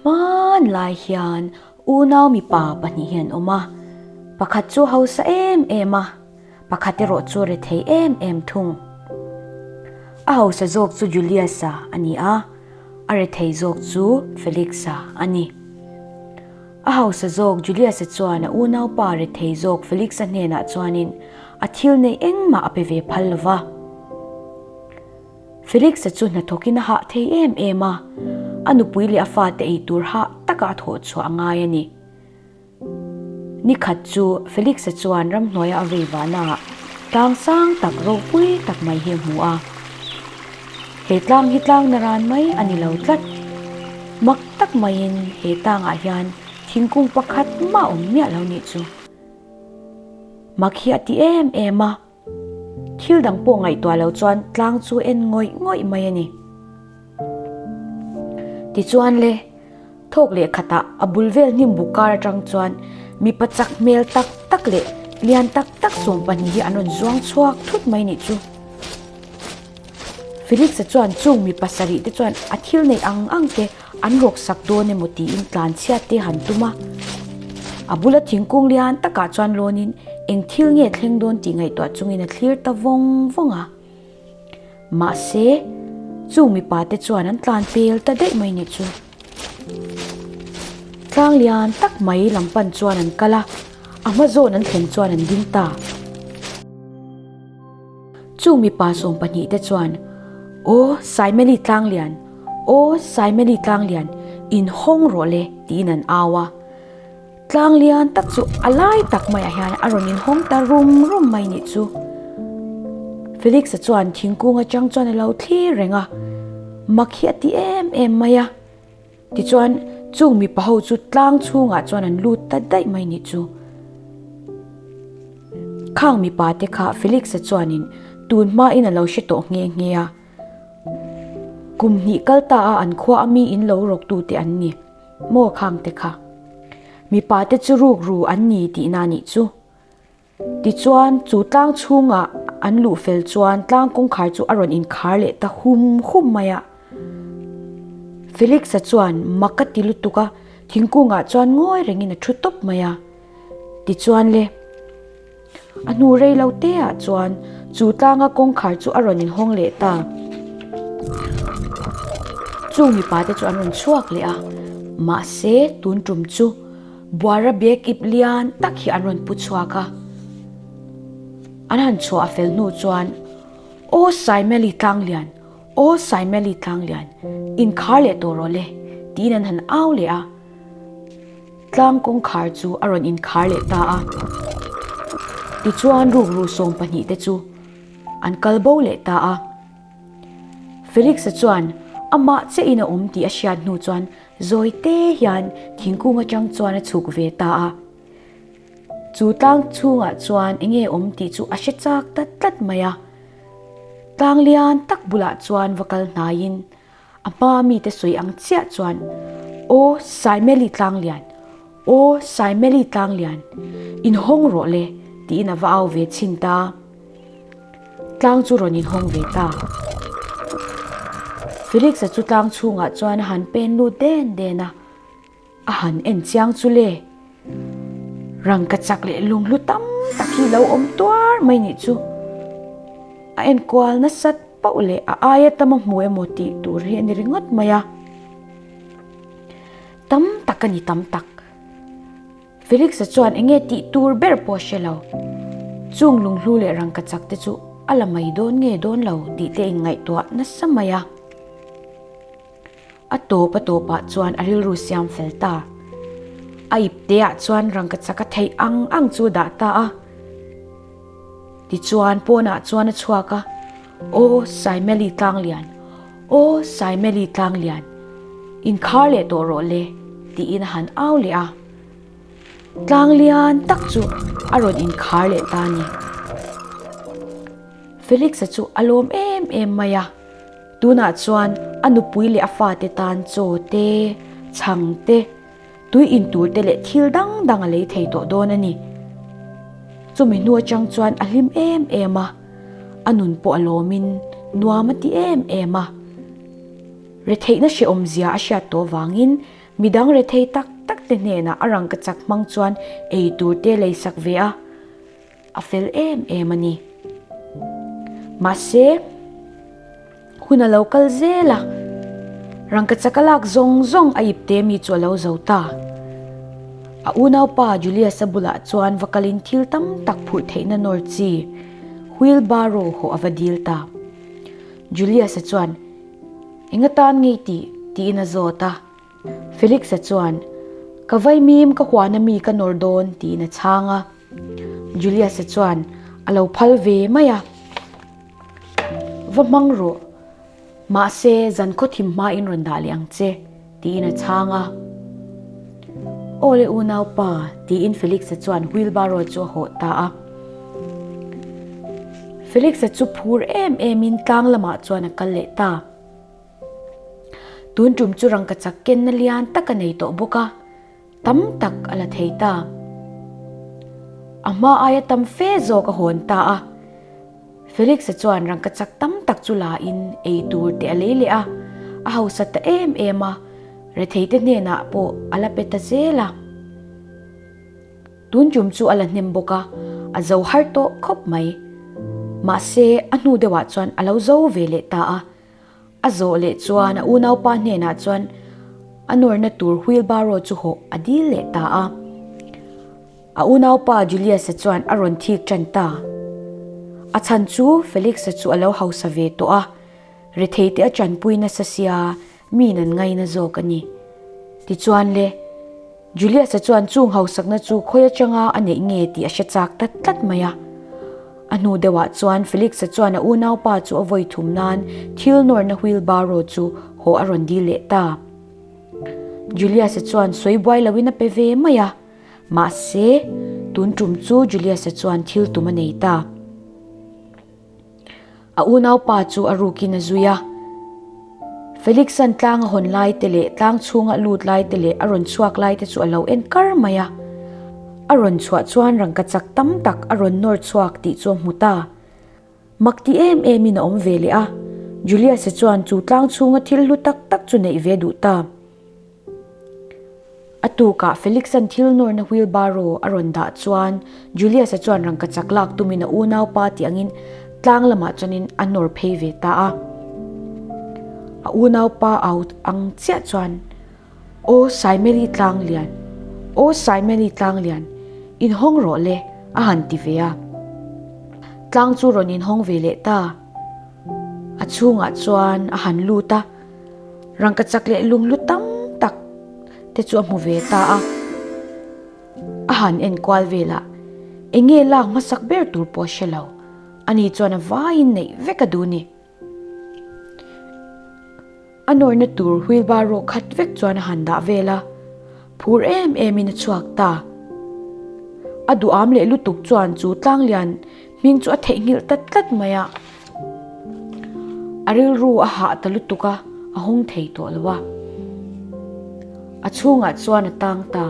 Hmanlai hian unau mipa pahnih hi an awm a, pakhat chu hausa em em a, pakhat erawh chu rethei em em thung. A hausa zawk chu Julius-a a ni a, a rethei zawk chu Felix-a a ni. A hausa zawk Julius-a chuan a unaupa rethei zawk Felix-a hnenah chuanin a thil neih engmah a pe ve phal lo va. Felix-a chu hnathawkin a hah thei em em a, a nupui leh a fate ei tur hah taka a thawh chhuah a ngai a ni. Ni khat chu Felix-a chuan ramhnuaia a vei vahnaah tlang sang tak ropui tak mai hi a hmu a. He tlang hi tlang naran mai a ni lo tlat. Mak tak maiin he tlangah hian thingkung pakhat mah awm miah lo nih chu. Mak hi a ti em em a. Thil dang pawh ngaihtuah lo chuan tlang chu en ngawih ngawih mai a ni. Tichuan le, thawk leh khatah a bul vel hnim buk kar atang chuan mipa chak hmel tak tak leh lian tak tak 12 hi an rawn zuang chhuak thut mai nih chu. Felix-a chuan chung mi pasarih te chuan a thil neih ang ang te an rawk sak dawn emaw tiin tlan chhiat te han tum a. A bula thingkung lian takah chuan lawnin eng thil nge thleng dawn tih ngaihtuah chungin a thlir ta vawng vawng a. Mahse, chung mipa te chuan an tlan pel ta daih mai nih chu. Tlang lian tak mai lam pan chuan an kal a, a hma zawn an thlen chuan an ding ta. Chung mipa 12 te chuan, Aw Saimeli Tlanglian, aw Saimeli Tlanglian, in hawng rawh le, tiin an au a. Tlanglian tak chu a lai tak maiah hian a rawn inhawng ta rum rum mai nih chu. Felix-a chuan thingkung atang chuan a lo thlir reng a, mak hi a ti em em mai a. Tichuan, chung mipa ho chu tlang chhungah chuan an lut ta daih mai nih chu. Khang mipa te kha Felix-a chuanin tun hmain a lo hre tawh nghe nghe a. Kum hnih kal ta a an khua a mi in lo rawk tu te an ni maw khang te kha. Mipa te chu ruk ru an ni tihna nih chu. Tichuan, chu tlang chhungah an luh fel chuan tlang kawngkhar chu a rawn inkhar leh ta hum hum mai a. Felix-a chuan mak a ti lutuk a, thingkungah chuan ngawi rengin a thu tawp mai a. Tichuan le, a hnu rei lo te ah chuan chu tlanga kawngkhar chu a rawn inhawng leh ta. Chung mipa te chu an rawn chhuak leh a, mahse tun tum chu Buara bag ip lian tak hi an rawn pu chhuak a. An han chhuah a fel hnu chuan, Aw Saimeli Tlanglian, aw Saimeli Tlanglian, inkhar leh tawh rawh le, tiin an han au leh a. Tlang kawngkhar chu a rawn inkhar leh ta a. Tichuan rukru 12 te chu an kal bo leh ta a. Felix-a chuan amah chiahin a awm tih a hriat hnu chuan Zawi te hian thingkung atang chuan a chhuk ve ta a. Chu tlang chhungah chuan enge awm tih chu a hre chak ta tlat mai a. Tlang lian tak bulah chuan va kal hnaiin a hma mite sawi ang chiah chuan, Aw Saimeli tlang lian, aw Saimeli tlang lian, inhawng rawh le tiin a va au ve chhin ta. Tlang chu rawn inhawng ve ta. Felix-a chu tlang chhungah chuan a han pen lut den den a, a han en chiang chu le. Rangka chak leh lunghlu tam tak hi lo awm tuar mai nih chu. A enkual nasat pauh leh a aia tam a hmu emaw tih tur hi a ni ringawt mai a. Tam tak a ni tam tak. Felix-a chuan eng nge tih tur ber pawh a hre lo. Chung lunghlu leh rangkachak te chu a la mai dawn nge dawn lo tih te inngaihtuah nasa mai a. A tawp a tawpah chuan a rilru siam fel ta. A ipte ah chuan rangkachak a theih ang ang chu a dah ta a. Tichuan pawnah chuan a chhuak a, Aw Saimeli Tlanglian, aw Saimeli Tlanglian, inkhar leh tawh rawh le, tiin a han au leh a. Tlanglian tak chu a rawn inkhar leh ta a ni. Felix-a chu a lawm em em mai a, tunah chuan a nupui leh a fate tan chaw te, chhang te, Tui in tur te leh thil dang dang a lei thei tawh dawn a ni. Chumi hnu atang chuan a hlim em em a, a nun pawh a lawmin nuam a ti em em a. Retheihna hrehawmzia a hriat tawh vangin midang rethei tak tak te hnenah a rangkachak hmang chuan ei tur te leisak ve a, a fel em em a ni. Mahse, hun a lo kal zel a, rangkachak a lak zawng zawng a ipte mi chu a lo zo ta. A unaupa Julius-a bulah chuan va kalin thil tam tak phurh theihna nawr chi wheelbarrow hawh a va dil ta. Julius-a chuan, Eng atan ngei tih? tiin a zawt a. Felix-a chuan, Ka vaimim ka huan ami ka nawr dawn, tiin a chhang a. Julius-a chuan a lo phal ve mai a. Va hmang rawh, mahse zan khaw thim hmain rawn dah leh ang che, tiin a chhang a. Aw le unaupa, tiin Felix-a chuan wheelbarrow chu a hawh ta a. Felix-a chu phur em emin tlang lamah chuan a kal leh ta. Tun tum chu rangkachak kenna lian tak a nei tawh bawk a. Tam tak a la thei ta. A hma aia tam fe zawk a hawn ta a. Felix-a chuan rangkachak tam tak chu la in ei tur te a lei leh a, a hausa ta em em a, retheite hnenah pawh a la pe ta zel a. Tun tum chu a la hnem bawk a, a zo har tawh khawp mai. Mahse, a hnu deuhah chuan a lo zo ve leh ta a. A zawh leh chuan a unaupa hnenah chuan a nawrna tur wheelbarrow chu hawh a dil leh ta a. A unaupa Julius-a chuan a rawn thik tan ta. A chhan chu Felix-a chu a lo hausa ve tawh a, retheite a tanpui nasa sia miin an ngaina zawk a ni. Tichuan le. Julius-a chuan chung hausakna chu khawi atanga a neih nge tih a hre chak ta tlat mai a. A hnu deuhah chuan Felix-a chuan a unaupa chu a vawi thum nan thil nawrna wheelbarrow chu haw a rawn dil leh ta. Julius-a chuan sawi buai loin a pe ve mai a. Mahse, tun tum chu Julius-a chuan thil tum a nei ta. A unaupa chu a rukin a zui a. Felix-a'n tlang a hawn lai te leh tlang chhunga a lut lai te leh a rawn chhuak lai te chu a lo en kar mai a. A rawn chhuah chuan rangkachak tam tak a rawn nawr chhuak tih chu a hmu ta. Mak ti em emin a awm ve leh a. Julius-a chuan chu tlang chhunga thil hlu tak tak chu neih ve duh ta. A tukah Felix-a'n thil nawrna wheelbarrow a rawn dah chuan Julius-a chuan rangkachak lak tumin a unaupa tih angin tlang lamah chuanin a nawr phei ve ta a. A unaupa au ang chiah chuan, Aw Saimeli Tlanglian! Aw Saimeli Tlanglian! Inhawng rawh le! a han ti ve a. Tlang chu rawn inhawng ve leh ta. A chhungah chuan a han lut a. Rangkachak leh lunghlu tam tak te chu a hmu ve ta a, a han en kual vel a, eng nge lak hmasak ber tur pawh a hre lo, ani chuan a vaiin neih vek a duh ni. A nawrna tur wheelbarrow khat vek chuan a han dah vel a, phur em em in a chhuak ta. A duham leh lutuk chuan chu tlanglian Hming chu a theihnghilh ta tlat mai a, a rilru a hah ta lutuk a, a hawng thei tawh lo a. A chhungah chuan a tang ta.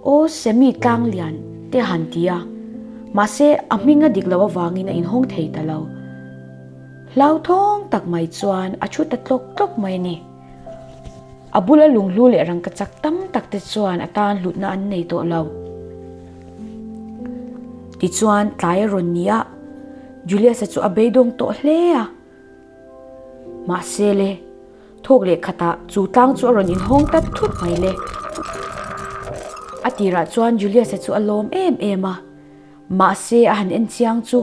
Aw Semi tlang lian te a han ti a, mahse a hming a dik loh avangin a inhawng thei ta lo. Hlauthawng tak mai chuan a thu ta tlawk tlawk mai a ni. A bula lunghlu leh rangkachak tam tak te chuan a tan hlutna an nei tawh lo. Tichuan tlai a rawn ni a, Julius-a chu a beidawng tawh hle a. Mahse le, thawk leh khatah chu tlang chu a rawn inhawng ta thut mai le. A tirah chuan Julius-a chu a lawm em em a, mahse a han en chiang chu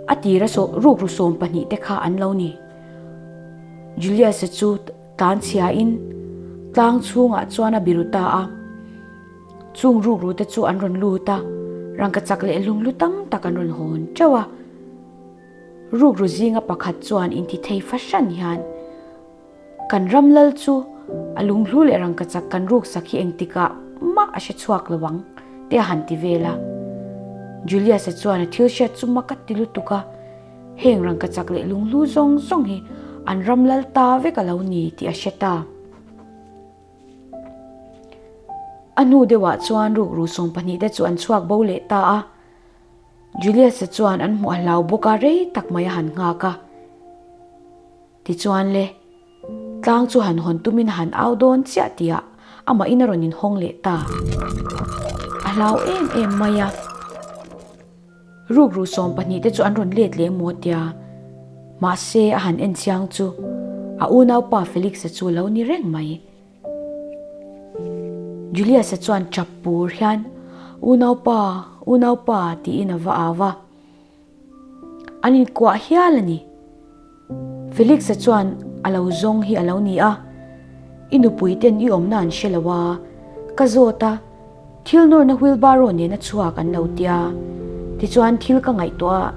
a tira rukru 12 te kha an lo ni. Julius-a chu Tlan chhiain tlang chhungah chuan a biru ta a, chung rukru te chu an rawn lut a, rangkachak leh lunghlu tam tak an rawn hawn teuh a. Rukru zinga pakhat chuan intithei fahran hian, Kan ram lal chu a lunghlu leh rangkachak kan ruksak hi engtikah mah a hre chhuak lo ang, te a han ti vel a. Julius-a chuan a thil hriat chu mak a ti lutuk a. Heng rangkachak leh lunghlu zawng zawng hi an ram lal ta vek a lo ni tih a hre ta. A hnu deuhah chuan rukru 12 te chu an chhuak bo leh ta a. Julius-a chuan an hmuh a hlau bawk a rei tak mai a han nghak a. Tichuan le. Tlang chu han hawn tumin a han au dawn chiah tihah amahin a rawn inhawng leh ta. A hlau em em mai a. Rukru 12 te chu an rawn let leh maw tia. Mahse a han en chiang chu a unaupa Felix-a chu a lo ni reng mai. Julius-a chuan chap pur hian, Unaupa, unaupa tiin a va au a. An inkuah hial a ni. Felix-a chuan a lo zawng hi a lo ni a, I nupui ten i awmna an hre lo a, ka zawt a, thil nawrna wheelbarrow nena chhuak an lo tia. Tichuan thil ka ngaihtuah a,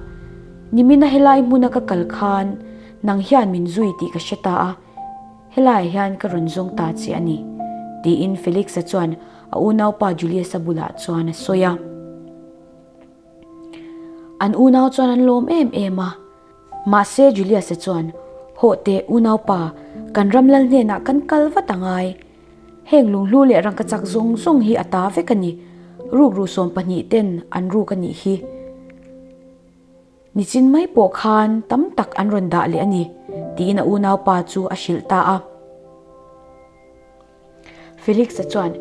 nimina helai hmuna ka kal khan nang hian min zui tih ka hre ta a, Helaiah hian ka rawn zawng ta che a ni, tiin Felix-a chuan a unaupa Julius-a bulah chuan a sawi a. An unau chuan an lawm em em a. Mahse Julius-a chuan, Hawh teh unaupa, kan ram lal hnenah kan kal vat a ngai. Heng lunghlu leh rangkachak zawng zawng hi a ta vek a ni, rukru 12 ten an ruk a nih hi. Nichin mai pawh khan tam tak an rawn dah leh a ni, tiin a unaupa chu a hrilh ta a. Felix-a chuan,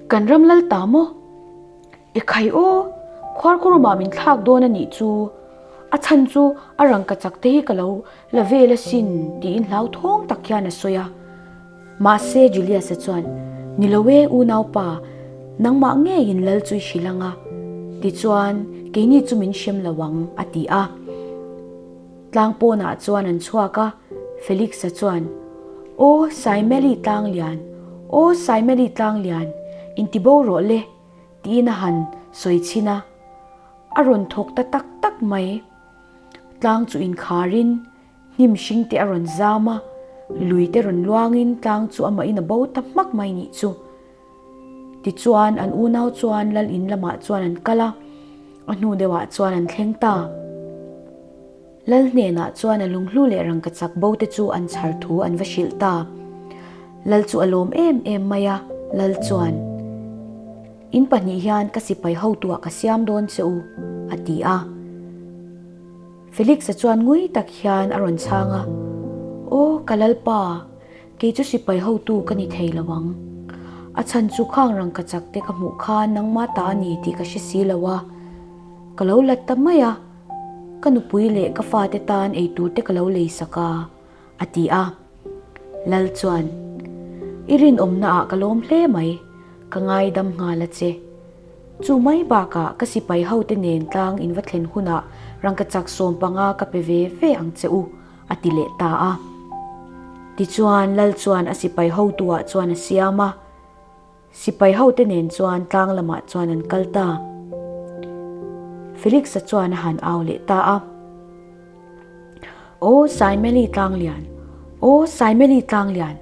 Kan ram lal ta maw? Ekhai aw, khuarkhurumah min thlak dawn a nih chu. A chhan chu a rangkachak te hi ka lo la vel asin, tiin hlauthawng tak hian a sawi a. Mahse Julius-a chuan, Ni lo e, unaupa, nangmah ngeiin lal chu i hrilh ang a, tichuan keini chu min hrem lo ang, a ti a. Tlang pawnah chuan an chhuak a, Felix-a chuan, Aw, Saimeli Tlanglian, aw, Saimeli Tlanglian, intibo rawh le, tiin a han sawi chhin a. A rawn thawk ta tak tak mai. Tlang chu inkharin, Hnim hring te a rawn zam a, lui te rawn luangin tlang chu amahin a bo ta hmak mai nih chu. Tichuan an unau chuan lal in lamah chuan an kal a, a hnu deuhah chuan an thleng ta. Lal hnenah chuan a lunghlu leh rangkachak bo te chu an chhar thu an va hrilh ta. Lal chu a lawm em em mai a, lal chuan, In pahnih hian ka sipai hotuah ka siam dawn che u, a ti a. Felix-a chuan ngui tak hian a rawn chhang a, Aw, ka Lalpa, kei chu sipai hotu ka ni thei lo ang. A chhan chu khang rangkachak te ka hmuh khan nangmah ta a ni tih ka hre si lo a. Ka lo lat ta mai a, ka nupui leh ka fate tan eitur te ka lo lei sak a, a ti a. Lal chuan, I rinawmnaah ka lawm hle mai, ka ngaidam nghal a che. Chu mai bakah ka sipai hote nen tlang in va thlen hunah rangkachak 15 ka pe ve ve ang che u, a ti leh ta a. Tichuan Lal chuan a sipai hotuah chuan a siam a, sipai hote nen chuan tlang lamah chuan an kal ta. Felix-a chuan a han au leh ta a. Aw Saimeli Tlanglian! Aw Saimeli Tlanglian!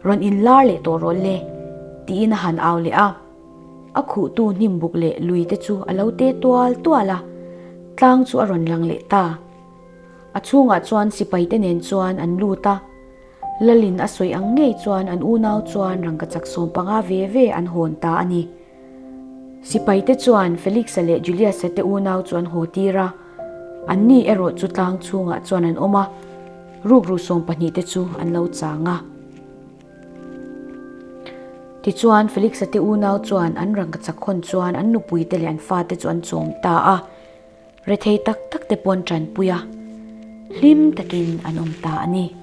Rawn inlar leh tawh rawh le, tiin a han au leh a. A khuhtu hnim buk leh lui te chu a lo te tual tual a, tlang chu a rawn lang leh ta. A chhungah chuan sipai te nen chuan an lut a, Lalin a sawi ang ngei chuan an unau chuan rangkachak 15 ve ve an hawn ta a ni. Sipai te chuan Felix-a leh Julius-a te unau chu an haw tir a, anni erawh chu tlang chhungah chuan an awm a, rukru 12 te chu an lo chang a. Tichuan, Felix-a te unau chuan an rangkachak hawn chuan an nupui te leh an fate chu an chawm ta a, rethei tak tak te pawh an tanpui a, hlim takin an awm ta a ni.